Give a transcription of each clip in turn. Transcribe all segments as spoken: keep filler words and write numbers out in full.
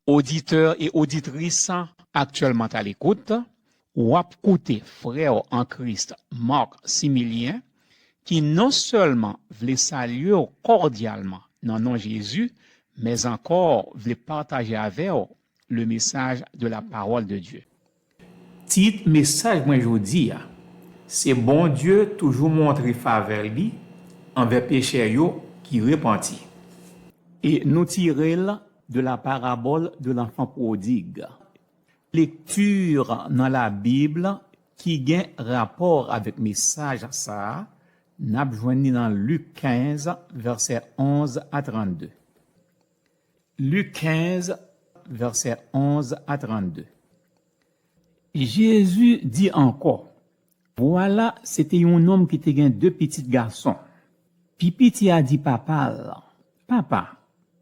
Oditè e oditris aktyèlman à l'écoute, w ap koute frè w an Kris Marc Similien, ki non sèlman vle salye w kòdyalman nan non Jezi, men ankò vle pataje avè w le message de la parole de Dieu. Tit mesaj mwen jodi a, se Bondye toujou montre favè li anvè pechè yo ki repanti. E nou tire l de la parabole de l'enfant prodigue. Lekti nan Labib ki gen rapò avèk mesaj sa a, n ap jwenn li nan Lik kenz, vèsè onz a trannde. Lik kenz, vèsè onz a trannde. Jezi di ankò, Vwala, se te yon nonm ki te gen de pitit gason. Pi piti a di papa l, Papa,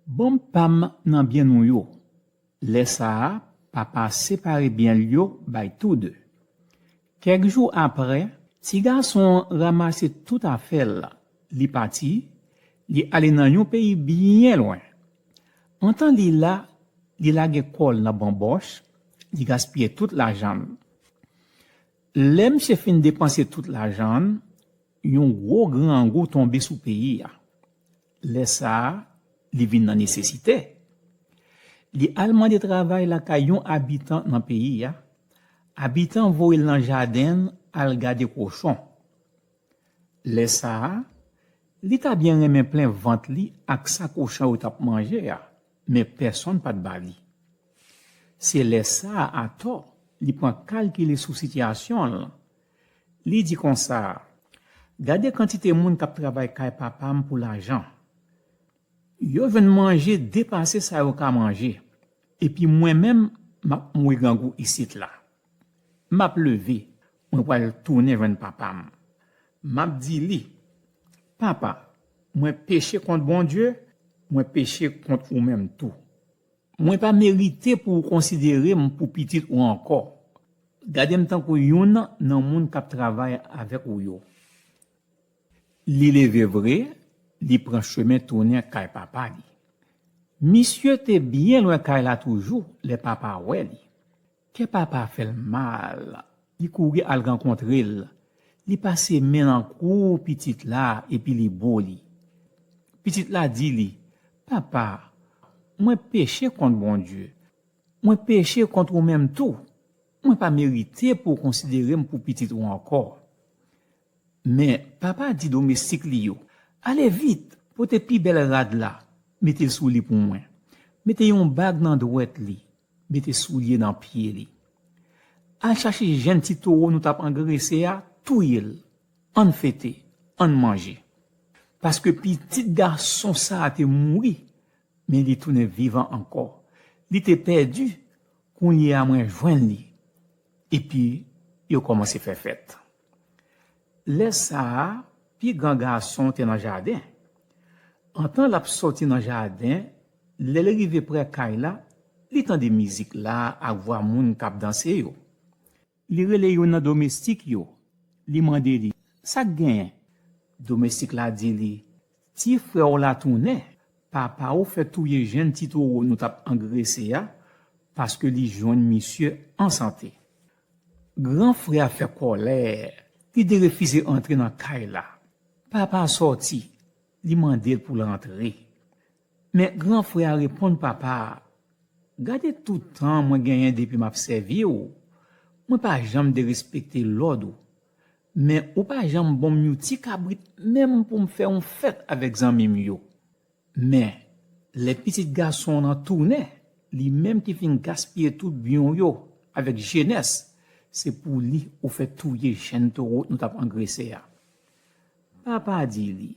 ban m pa m nan byen nou yo. Lè sa a, papa a separe byen l yo bay tou de. Kèk jou apre, ti gason an ranmase tout afè l, li pati, li ale nan yon peyi byen lwen. Antan li la, li lage kò l nan banbòch, li gaspiye tout lajan l. Lè misye fin depanse tout lajan l, yon gwo grangou tonbe sou peyi a. Lè sa a, li vin nan nesesite. Li al mande travay lakay yon abitan nan peyi a. Abitan voye l nan jaden l al gade kochon. Lè sa a, li ta byen renmen plen vant li ak sa kochon yo t ap manje a, men pèsonn pa t ba li. Se lè sa a atò, li pran kalkile sou sitiyasyon l. Li di konsa, Gade kantite moun k ap travay kay papa m pou lajan. Yo jwenn manje depase sa yo ka manje, epi mwen menm, m ap mouri grangou isit la. M ap leve, mwen pral tounen jwenn papa m. M ap di li, Papa, mwen peche kont Bondye, mwen peche kont ou menm tou. Mwen pa merite pou w konsidere m pou pitit ou ankò. Gade m tankou youn nan moun k ap travay avèk ou yo. Li leve vre, li pran chemen tounen kay papa li. Misye te byen lwen kay la toujou lè papa a wè li. Kè papa a fè l mal, li kouri al rankontre l, li pase men nan kou pitit la epi li bo li. Pitit la di li, Papa, mwen peche kont Bondye, mwen peche kont ou menm tou. Mwen pa merite pou w konsidere m pou pitit ou ankò. Men papa a di domestik li yo, Ale vit, pote pi bèl rad la, mete l sou li pou mwen. Mete yon bag nan dwèt li, mete soulye nan pye li. Al chache jenn ti towo nou t ap angrese a, touye l. Ann fete, ann manje. Paske pitit gason sa a te mouri, men li tounen vivan ankò. Li te pèdi, kounye a mwen jwenn li. Epi yo kòmanse fè fèt. Lè sa a, pi gran gason te nan jaden. Antan l ap sòti nan jaden, lè l rive prè kay la, li tande mizik la ak vwa moun k ap danse yo. Li rele youn nan domestik yo. Li mande li, Sa k genyen? Domestik la di li, Ti frè w la tounen. Papa w fè touye jenn ti towo nou t ap angrese a, paske li jwenn misye an sante. Gran frè a fè kòlè, li derefize antre nan kay la. Papa a sòti, li mande l pou l antre. Men gran frè a reponn papa a, Gade tout tan mwen genyen depi m ap sèvi w, mwen pa janm derespekte lòd ou. Men ou pa janm ban m yon ti kabrit menm pou m fè yon fèt avèk zanmi m yo. Men, lè pitit gason w lan tounen, li menm ki fin gaspiye tout byen w yo avèk jenès, se pou li ou fè touye jenn towo nou t ap angrese a. Papa a di li,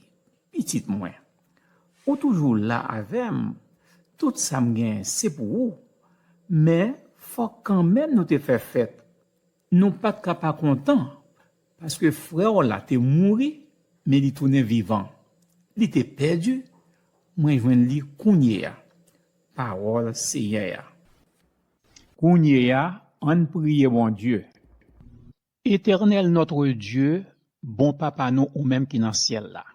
Pitit mwen, ou toujou la avè m, tout sa m genyen se pou ou, men fòk kanmenm nou te fè fèt. Nou pa t ka pa kontan, paske frè w la te mouri, men li tounen vivan. Li te pèdi, mwen jwenn li kounye a. Pawòl Seyè a. Kounye a, ann priye Bondye. Etènèl notre Dieu, bon Papa nou ou menm ki nan syèl la.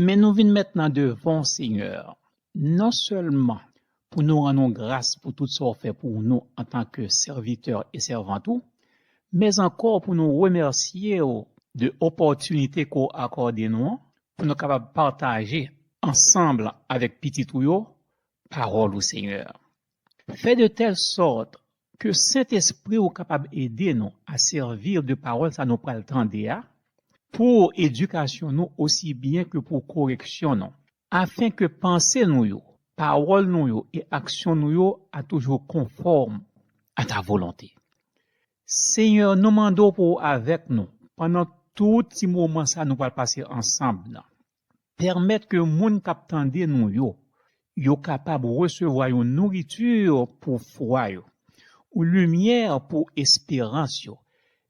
Men nou vin mentnan devan w, Senyè, non sèlman pou nou rann ou gras pou tout sa w fè pou nou antanke sèvitè e sèvant ou, men ankò pou nou remèsye w de opòtinite ke w akòde nou an, pou nou kapab pataje ansanm avèk pitit ou yo pawòl ou, Senyè. Fè de tèl sòt ke Sentespri w kapab ede nou a sèvi de pawòl sa nou pral tande a, pou edikasyon nou osi byen ke pou koreksyon nou, afen ke panse nou yo, pawòl nou yo e aksyon nou yo a toujou konfòm a ta volonte. Senyè, nou mande w pou w avèk nou pandan tout ti moman sa nou pral pase ansanm nan. Pèmèt ke moun k ap tande nou yo, yo kapab resevwa yon nouriti pou fwa yo, yon limyè pou esperans yo,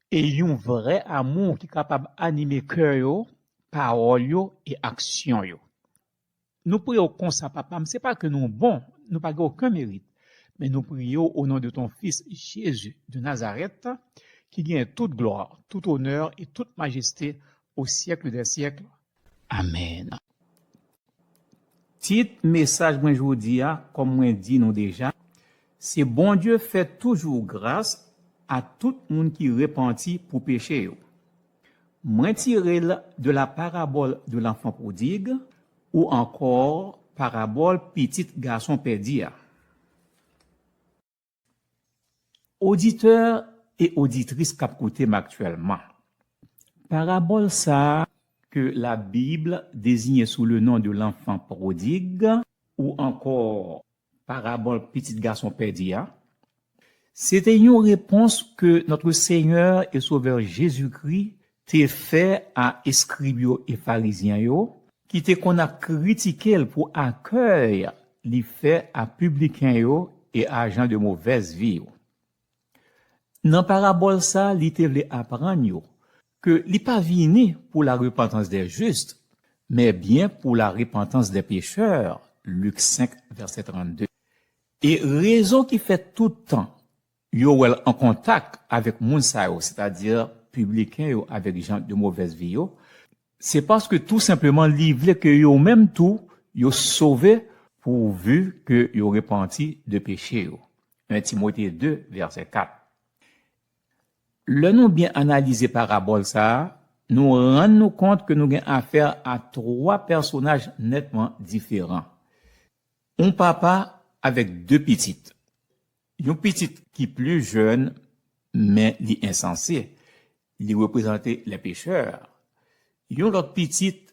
e yon vrè amou ki kapab anime kè yo, pawòl yo e aksyon yo. Nou priye w konsa, Papa m, se pa ke nou bon, nou pa gen okenn merit, men nou priye w o non de ton Fis, Jezi de Nazarèt, ki gen tout glwa, tout onè e tout majeste o syèk dè syèk. Amèn. Tit mesaj mwen jodi a, kòm mwen di nou deja, se Bondye fè toujou gras a tout moun ki repanti pou peche yo. Mwen tire l de la parabole de l'enfant prodigue ou ankò parabòl pitit gason pèdi a. Oditè e oditris k ap koute m aktyèlman, parabòl sa a ke Labib deziyen sou le non de l'enfant prodigue ou ankò parabòl pitit gason pèdi a, se te yon repons ke Notre Seigneur et Sauveur Jésus-Christ te fè a eskrib yo e farizyen yo, ki te konn ap kritike l pou akèy li fè a pibliken yo e a jan de movèz vi yo. Nan parabòl sa, li te vle aprann yo ke li pa vini pou la repentance des justes, men byen pou la repentance des pécheurs, Lik senk, vèsè trannde. E rezon ki fè tout tan yo wè l an kontak avèk moun sa yo, sètadi pibliken yo avèk jan de movèz vi yo, se paske tou senpleman li vle ke yo menm tou yo sove pouvi ke yo repanti de peche yo. En Timote de, vèsè kat. Lè nou byen analize parabòl sa a, nou rann nou kont ke nou gen afè a twa pèsonaj nètman diferan. Yon papa avèk de pitit. Yon pitit ki pli jèn, men li ensanse. Li reprezante lè pechè. Yon lòt pitit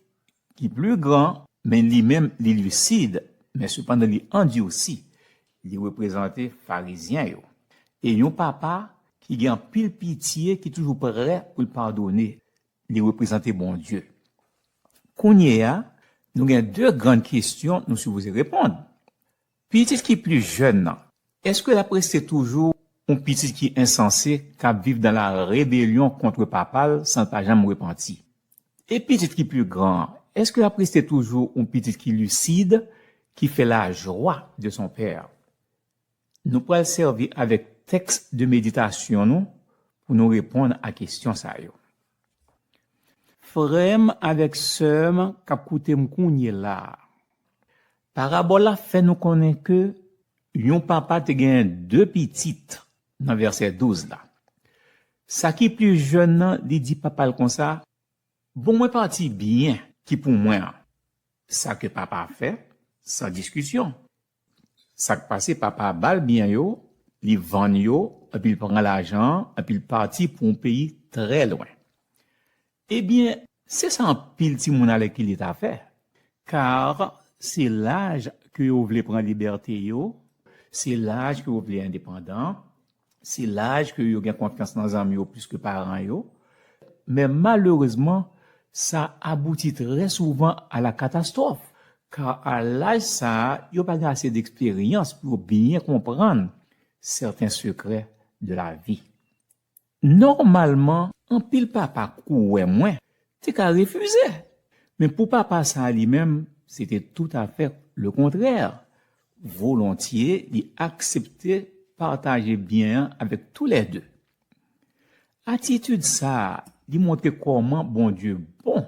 ki pli gran, men li menm li lisid, men sepandan li andisi. Li reprezante farizyen yo. E yon papa ki gen anpil pitye, ki toujou prè pou l padone. Li reprezante Bondye. Kounye a, nou gen de grann kesyon nou sipoze reponn. Pitit ki pli jèn nan, èske l ap rete toujou yon pitit ki ensanse, k ap viv dans la rébellion contre papa l san l pa janm repanti? E pitit ki pli gran an, èske l ap rete toujou yon pitit ki lisid, ki fè la joie de son père? Nou pral sèvi avèk tèks de meditasyon nou pou nou reponn a kesyon sa yo. Frè m avèk sè m k ap koute m kounye la a, parabòl la fè nou konnen ke yon papa te gen de pitit nan vèsè douz la. Sa ki pli jèn nan, li di papa l konsa, "Bon, mwen pati byen ki pou mwen an." Sa ke papa a fè, san diskisyon. Sa k pase, papa a ba l byen yo, li vann yo, epi l pran lajan an, epi l pati pou yon peyi trè lwen. Ebyen, se sa anpil timoun alèkile ta fè. Kar se laj ke yo vle pran libète yo, se laj ke yo vle endepandan, se laj ke yo gen konfyans nan zanmi yo plis ke paran yo. Men malerezman, sa abouti trè souvan a la katastwòf, kar a laj sa a, yo pa gen ase deksperyans pou yo byen konprann sèten sekrè de lavi. Nòmalman, anpil papa kou wè mwen te ka refize. Men pou papa sa a li menm, se te toutafè lekontrè. Volontye, li aksepte pataje byen an avèk toulède. Atitid sa a, li montre kòman Bondye bon.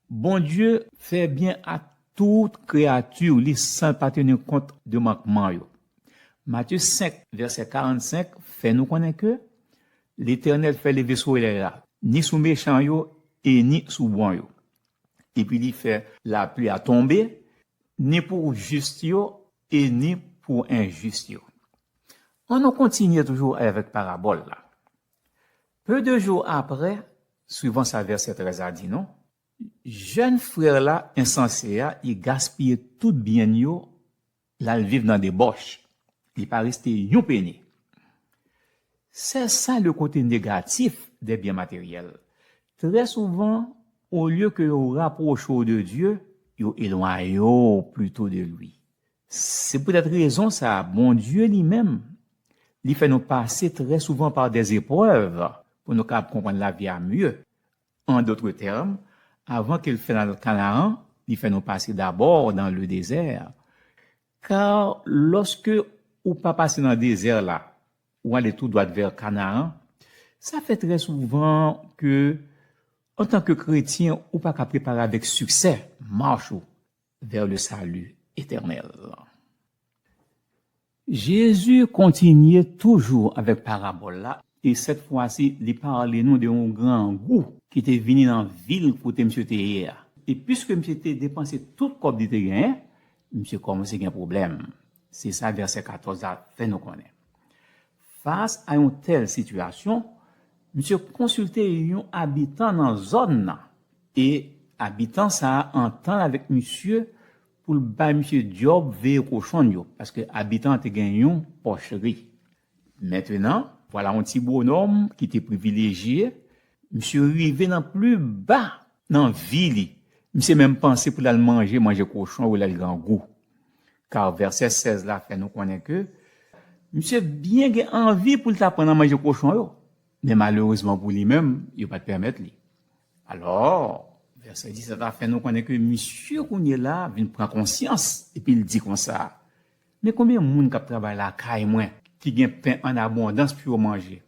Bondye fè byen a tout kreyati li san l pa teni kont de mankman yo. Matye senk, vèsè karannsenk, fè nou konnen ke Letènèl fè leve solèy la, ni sou mechan yo e ni sou bon yo. Epi li fè lapli a tonbe, ni pou jis yo e ni pou enjis yo. Ann nou kontinye toujou avèk parabòl la. Peu de jou apre, swivan sa vèsè trèz la di nou, jèn frè la ensanse a, li gaspiye tout byen l yo, l al viv nan debòch. Li pa reste yon peni. Se sa le kote negatif de byen materyèl. Trè souvan, olye ke yo rapwoche w de Dye, yo elwanye w plito de li. Se poutèt rezon sa a, Bondye li menm, li fè nou pase trè souvan pa de eprèv pou nou kapab konprann lavi a mye. An dòt tèm, avan ke l fè n al Kanaan, li fè nou pase dabò dan le dezè. Ka lòske ou pa pase nan dezè la, ou ale tou dwat vè Kanaan, sa fè trè souvan ke, antanke kretyen, ou pa ka prepare avèk siksè mach ou vè le sali etènèl. Jezi kontinye toujou avèk parabòl la, e sèt fwa si, li pale nou de yon grangou ki te vini nan vil kote misye te ye a. E piske misye te depanse tout kòb li te genyen, misye kòmanse gen pwoblèm. Se sa vèsè katòz la fè nou konnen. Fas a yon tèl sitiyasyon, misye konsilte yon abitan nan zòn nan. E abitan sa a antann avèk misye pou l bay misye djòb veye kochon l yo, paske abitan an te gen yon pòchri. Mentenan, vwala yon ti bonòm ki te privilejye, misye rive nan pli ba nan vi li. Misye menm panse pou l al manje, manje kochon yo lè l grangou. Ka vèsè sèz la fè nou konnen ke misye byen gen anvi pou l ta pran nan manje kochon yo. Men malerezman pou li menm, yo pa t pèmèt li. Alò, vèsè disèt la fè nou konnen ke misye kounye la vin pran konsyans, epi l di konsa, men konbyen moun k ap travay lakay mwen, ki gen pen an abondans pou yo manje?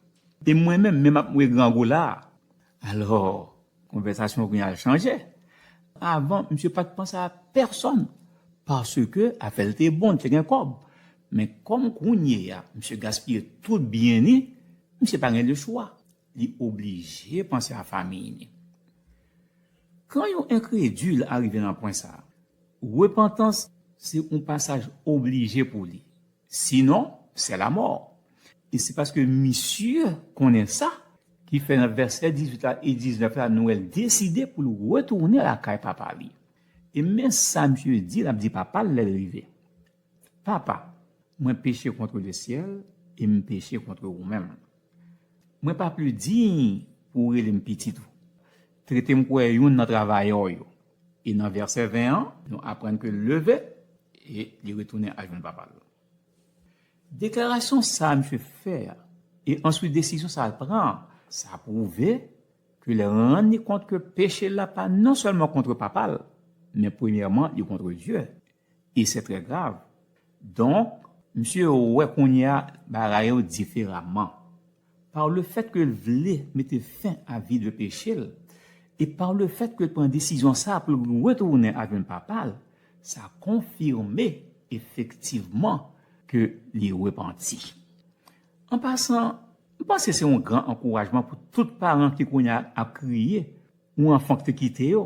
E mwen menm, menm ap mouri grangou la. Alò, konvèsasyon kounye a chanje. Avan, misye pa t panse a pèsonn, paske afè l te bon, l te gen kòb. Men kòm kounye a, misye gaspiye tout byen li, misye pa gen lechwa. Li oblije panse a fanmi li. Kan yon enkredil arive nan pwen sa a, repantans se yon pasaj oblije pou li. Sinon, se lamò. E se paske misye konnen sa ki fè nan vèsè dizuit la e diznèf la, nou wè l deside pou l retounen lakay papa li. E men sa misye di, l ap di papa l lè l rive. Papa, mwen peche kont lesyèl e m peche kont ou menm. Mwen pa pli diy pou w rele m pitit ou. Trete m kòm youn nan travayè w yo. E nan vèsè ven an, nou aprann ke l leve e li retounen al jwenn papa l. Deklarasyon sa a misye fè a, e answit desizyon sa a l pran, sa pwouve ke l rann li kont ke peche l la pa non sèlman kont papa l, men premyèman li kont Dye. E se trè grav. Donk, misye wè kounye a bagay yo diferaman. Par le fait ke l vle mete fen a vi de peche l, e par le fait ke l pran desizyon sa a pou l retounen al jwenn papa l, sa konfime efektivman ke li repanti. An pasan, m panse se yon gran ankourajman pou tout paran ki kounye a ap kriye yon anfan ki te kite yo.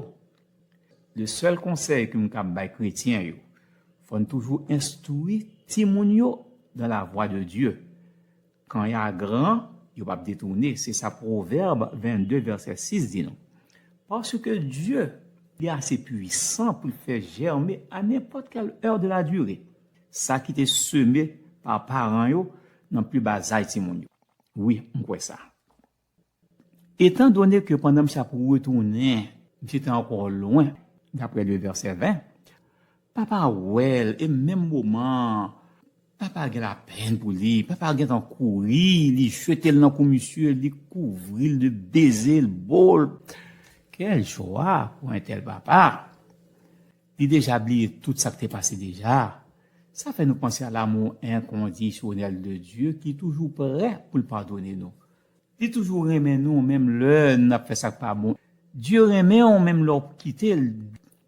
Le sèl konsèy ke m kab bay kretyen yo, fò n toujou enstwi timoun yo dans la voie de Dieu. Kan y a gran, yo p ap detounen. Se sa Pwovèb vennde vèsè sis di nou. Paske Dye, li ase pwisan pou l fè jèmen à n'importe quelle heure de la durée sa ki te seme pa paran yo nan pli ba zay timoun yo. Wi, m kwè sa. Etan done ke pandan misye ap retounen, misye te ankò lwen, daprè le vèsè ven, papa wè l, e menm moman, papa gen lapenn pou li, papa gentan kouri, li jete l nan kou misye, li kouvri l de beze, l bo l. Quelle joie pour un tel papa! Li deja bliye tout sa k te pase deja. Sa fè nou panse a l'amour inconditionnel de Dieu ki toujou prè pou l padone nou. Li toujou renmen nou menm lè n ap fè sa k pa bon. Dye renmen w menm lè w kite l.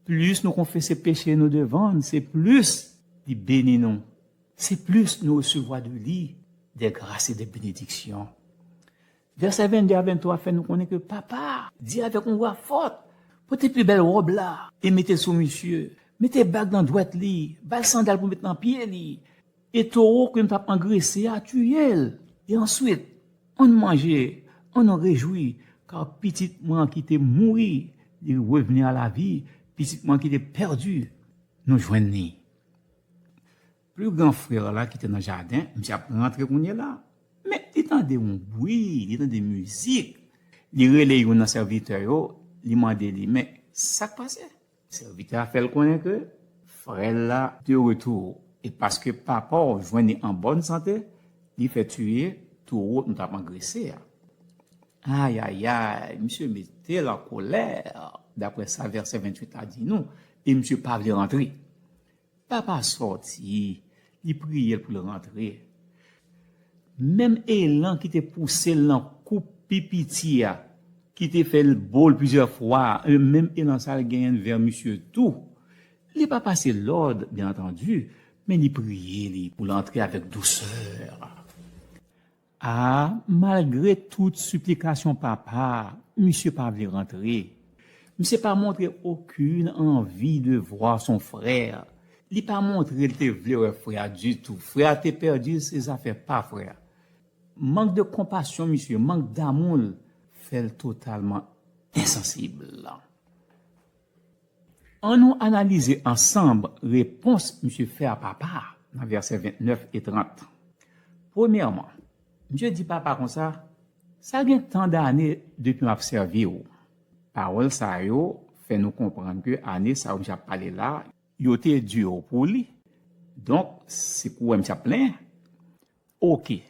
Plis nou konfese peche nou devan l, se plis li beni nou. se plis nou resevwa de li de gras e de benediksyon. Vèsè vennde a venntwa fè nou konnen ke papa di avèk yon vwa fò, pote pi bèl wòb la e mete l sou misye. Mete bag nan dwèt li, ba l sandal pou met nan pye li. E towo ke nou t ap angrese a, tiye l. E answit, ann manje, ann rejwi, ka pitit mwen an ki te mouri, li revni a lavi, pitit mwen an ki te pèdi, nou jwenn li. Pli gran frè la ki te nan jaden, misye ap rantre kounye la. Men li tande yon bwi, li tande mizik. Li rele youn nan sèvitè yo, li mande li, men sa k pase? Sèvitè a fè l konnen ke frè l la de retou. E paske papa w jwenn li an bòn sante, li fè tiye towo nou t ap angrese a. Ayayay, misye mete l an kolè, daprè sa vèsè venntuit la di nou, e misye pa vle rantre. Papa sòti, li priye l pou l rantre. Menm elan ki te pouse l nan koup pi piti a, ki te fè l bo l plizyè fwa, e menm elan sa l genyen l vè misye tou. Li pa pase lòd, byen antandi, men li priye li pou l antre avèk dousè. A, malgre tout siplikasyon papa, misye pa vle rantre. Misye pa montre okenn anvi de vwa son frè. Li pa montre l te vle wè frè a ditou. Frè a te pèdi, se zafè pa frè a. Mank de konpasyon misye, mank damou l fè l totalman ensansib. Ann nou analize ansanm repons misye fè a papa nan vèsè vennèf e trant. Premyèman, misye di papa konsa, sa gen tan dane depi m ap sèvi w. Pawòl sa yo fè nou konprann ke ane sa yo misye ap pale la, yo te di pou li. Donk, se kouwè misye ap plenyen. Oke.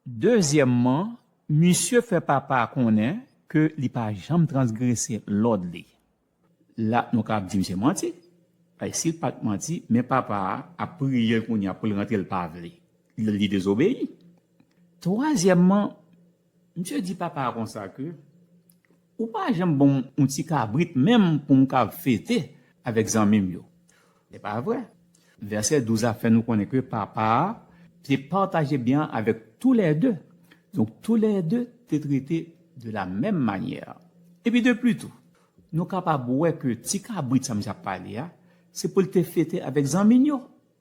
Dezyèmman, misye fè papa a konnen ke li pa janm transgrese lòd li. La, nou ka ap di misye manti. Ay, si l pa t manti, men papa a ap priye l kounye a pou l rantre, l pa vle. Li, li dezobeyi. Twazyèmman, misye di papa a konsa ke, ou pa janm ban m yon ti kabrit menm pou m ka fete avèk zanmi m yo. Se pa vre. Vèsè douz la fè nou konnen ke papa a te pataje byen an avèk toulède. Donk, toulède te trete de la menm manyè. Epi de pli tou, nou kapab wè ke ti kabrit sa misye ap pale a, se pou l te fete avèk zanmi l yo.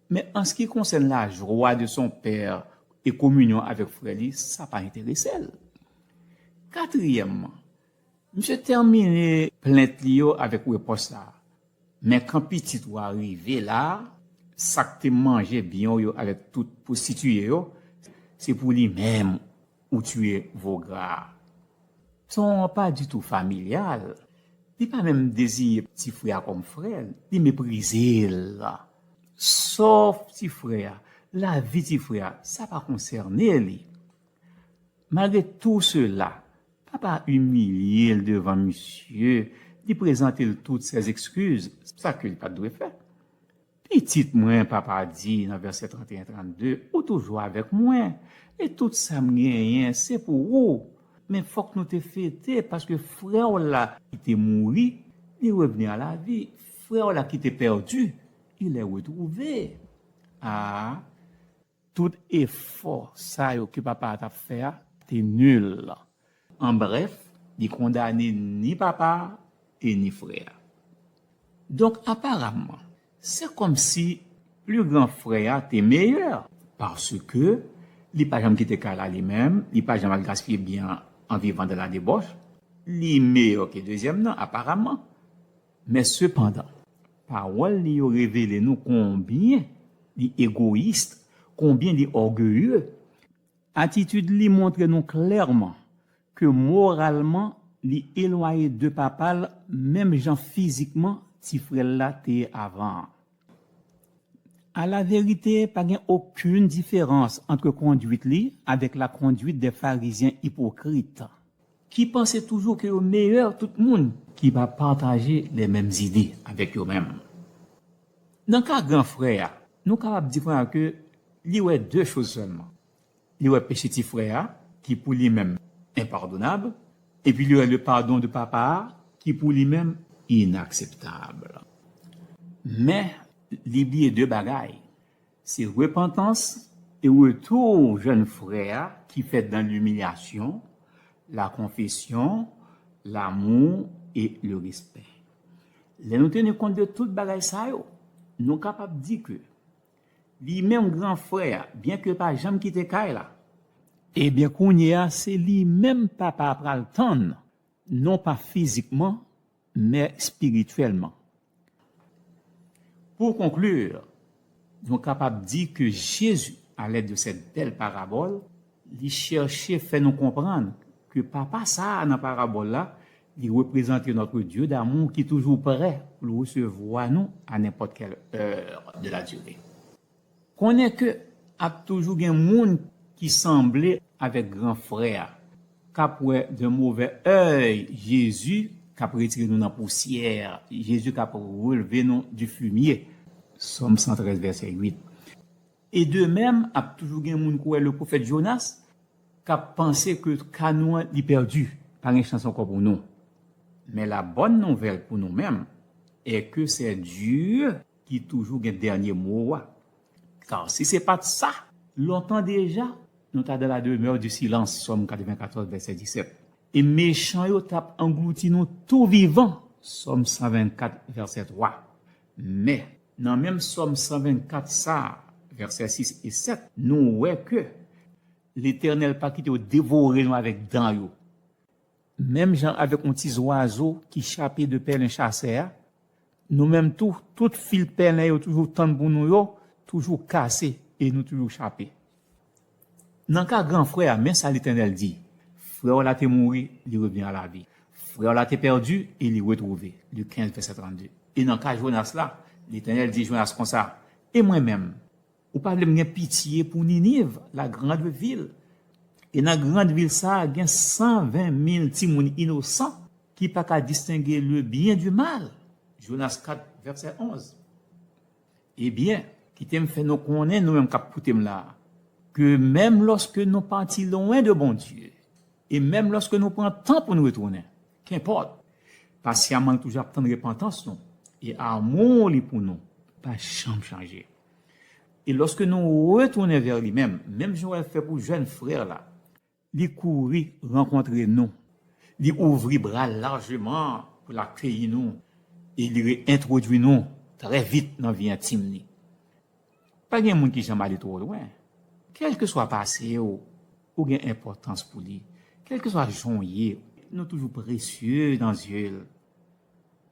Men an se ki konsène la joie de son père e kominyon avèk frè li, sa pa enterese l. Katriyèmman, misye tèmine plent li yo avèk repons sa a. Men kan pitit ou a rive la, sa k te manje byen w yo avèk tout pwostitiye yo, se pou li menm ou tiye vogra a. Ton an pa ditou familyal. Li pa menm deziye ti frè a kòm frè l, li meprize l. Sò ti frè a, lavi ti frè a, sa pa konsène li. Malgre tou sela, papa a imilye l devan misye, li prezante l tout sèz ekskiz, sa ke li pa t dwe fè. Pitit mwen, papa a di nan vèsè tranteyen trannde, ou toujou avèk mwen, e tout sa m genyen se pou ou. Men fòk nou te fete, paske frè w la ki te mouri, li revni a lavi. Frè w la ki te pèdi, il est retrouvé. A, tout efò sa yo ke papa a t ap fè a te nil. An brèf, li kondane ni papa a e ni frè a. Donk, aparamman, se kòmsi pli gran frè a te meyè, paske li pa janm kite kay la li menm, li pa janm al gaspiye byen an vivan dan la debòch. Li meyè ke dezyèm nan, aparamman. Men sepandan, pawòl li yo revele nou konbyen li egoyis, konbyen li ògeye. Atitid li montre nou klèman ke moralman, li elwaye de papa l, menm jan fizikman ti frè l la te ye avan an. Alaverite, pa gen okenn diferans ant kondwit li avèk la conduite des Pharisiens hypocrites, ki panse toujou ke yo meyè tout moun ki pa pataje les mêmes idées avèk yo menm. Nan ka gran frè a, nou kapab di frè a ke li wè de choz sèlman. Li wè peche ti frè a, ki pou li menm enpadonab, epi li wè le pardon de papa a, ki pou li menm inakseptab. Men, li bliye de bagay. Se repantans e retou jèn frè a ki fèt dan limilyasyon, la konfesyon, lamou e le respè. Lè nou teni kont de tout bagay sa yo, nou kapab di ke li menm gran frè a, byenke l pa janm kite kay la, ebyen kounye a se li menm papa a pral tann, non pa fizikman, men espirityèlman. Pou konklir, nou kapab di ke Jezi, a lèd de sèt bèl parabòl, li chèche fè nou konprann ke papa sa a nan parabòl la, li reprezante notre Dieu d'amour ki toujou prè pou l resevwa nou a nenpòt kèl è de la dire. Konnen ke ap toujou gen moun ki sanble avèk gran frè a, k ap wè d'un mauvais œil Jezi k ap retire nou nan pousyè, Jezi k ap releve nou du fumier, Sòm san trèz, vèsè uit. E de menm, ap toujou gen moun k wè le pwofèt Jonas, k ap panse ke ka nou an li pèdi, pa gen chans ankò pou nou. Men la bòn nouvèl pou nou menm, è ke se Dye ki toujou gen dènye mo a. Kar si se pa t sa, lontan deja, nou ta dans la demeure du silence, Sòm katrevenkatòz, vèsè disèt. E mechan yo t ap anglouti nou tou vivan, Sòm san vennkat, vèsè twa. Men, nan menm Sòm san vennkat sa, vèsè sis e sèt, nou wè ke Letènèl pa kite yo devore nou avèk dan yo. Menm jan avèk yon ti zwazo ki chape de pèlen chasè a, nou menm tou, tout fil pèlen yo toujou tann pou nou yo, toujou kase e nou toujou chape. Nan ka gran frè a, men sa Letènèl di, frè w la te mouri, li revni a lavi. Frè w la te pèdi e li retwouve. Lik kenz, vèsè trannde. E nan ka Jonas la, Letènèl di Jonas konsa, e mwen menm, ou pa vle m gen pitye pou Niniv, la grande ville? E nan grann vil sa a, gen san ven mil timoun inosan ki pa ka distenge le bien du mal. Jonas kat, vèsè onz. Ebyen, kite m fè nou konnen, nou menm k ap koute m la a, ke menm lòske nou pati lwen de Bondye, e menm lòske nou pran tan pou nou retounen, kenpòt, pasyaman l toujou ap tann repantans nou, e amou li pou nou pa janm chanje. E lòske nou retounen vè li menm, menm jan w wè l fè pou jèn frè la, li kouri rankontre nou. Li ouvri bra l lajman pou l akeyi nou e li re-entwodui nou trè vit nan vi entim li. Pa gen moun ki janm ale twò lwen. Kèlkeswa pase w, ou gen enpòtans pou li. Kèlkeswa jan w ye, nou toujou presye nan zye l.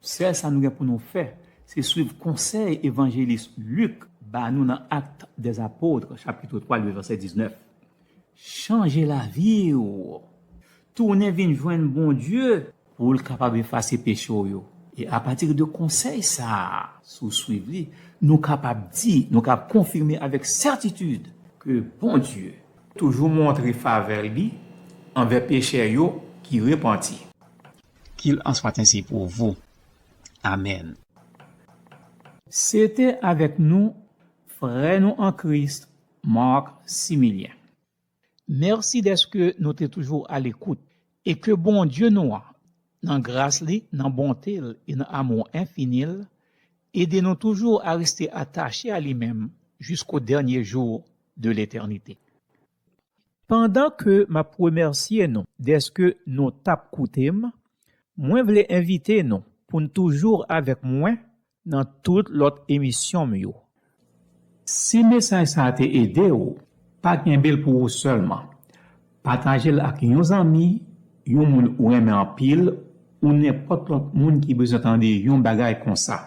Sèl sa nou gen pou nou fè, se swiv konsèy evanjelis Lik ba nou nan Actes des Apôtres, chapit twa, vèsè diznèf. Chanje lavi w. Tounen vin jwenn Bondye pou l kapab efase peche w yo. E apati de konsèy sa a, si w swiv li, nou kapab di, nou kapab konfime avèk sètitid ke Bondye toujou montre favè li anvè pechè yo ki repanti. Qu'il en soit ainsi pour vous. Amen. Se te avèk nou, frè nou an Kris, Marc Similien. Mèsi dèske nou te toujou a lekout e ke Bondye nou an, nan gras li, nan bonte l e nan amou enfini l, ede nou toujou a reste atache a li menm jusqu'au dernier jour de l'éternité. Pandan ke m ap remèsye nou dèske nou t ap koute m, mwen vle envite nou pou n toujou avèk mwen nan tout lòt emisyon m yo. Si mesaj sa a te ede w, pa kenbe l pou ou sèlman. Pataje l ak yon zanmi, yon moun ou renmen anpil, ou nenpòt lòt moun ki bezwen tande yon bagay konsa.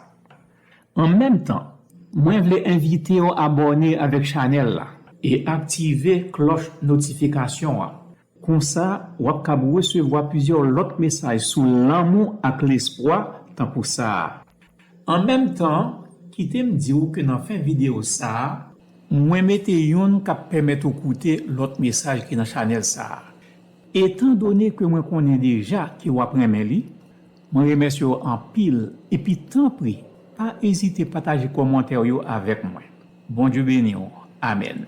An menm tan, mwen vle envite w abòne avèk chanèl la e aktive klòch notifikasyon an. Konsa, w ap kab resevwa plizyè lòt mesaj sou lanmou ak lespwa tankou sa a. An menm tan, kite m di w ke nan fen videyo sa a, mwen mete youn k ap pèmèt ou koute lòt mesaj ki nan chanèl sa a. Etandone ke mwen konnen deja ke w ap renmen li, mwen remèsye w anpil, epi tanpri, pa ezite pataje kòmantè w yo avèk mwen. Bondye beni w. Amèn.